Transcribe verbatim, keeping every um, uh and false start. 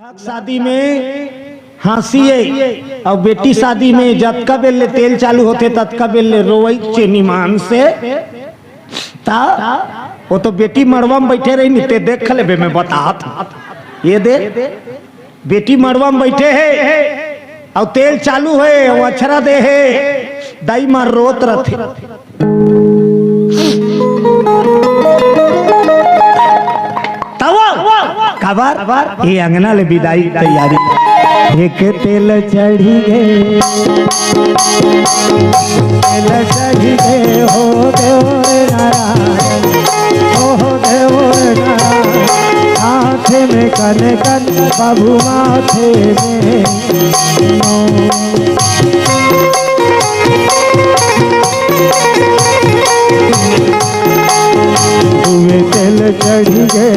शादी में हंसी हे, अउ बेटी शादी में जतका बेर ले तेल चालू होथे, ततका बेर ले रोवई चेनी मान से। ता वो तो बेटी मड़वा में बैठे रही, नहीं ते देख लेबे, मैं बतात हूं। ये दे, बेटी मड़वा में बैठे हे, अउ तेल चालू हे, अउ अछरा दे हे, दाई मां रोत रथे। तब काबर ये अंगना ले बिदाई तैयारी। एक तेल चढ़ी गे, तेल चढ़ी गे हो देव रे नारायण, हो देव रे नारायण। हाथ में कन कन बाबू माथे में हुए तेल चढ़ी गे।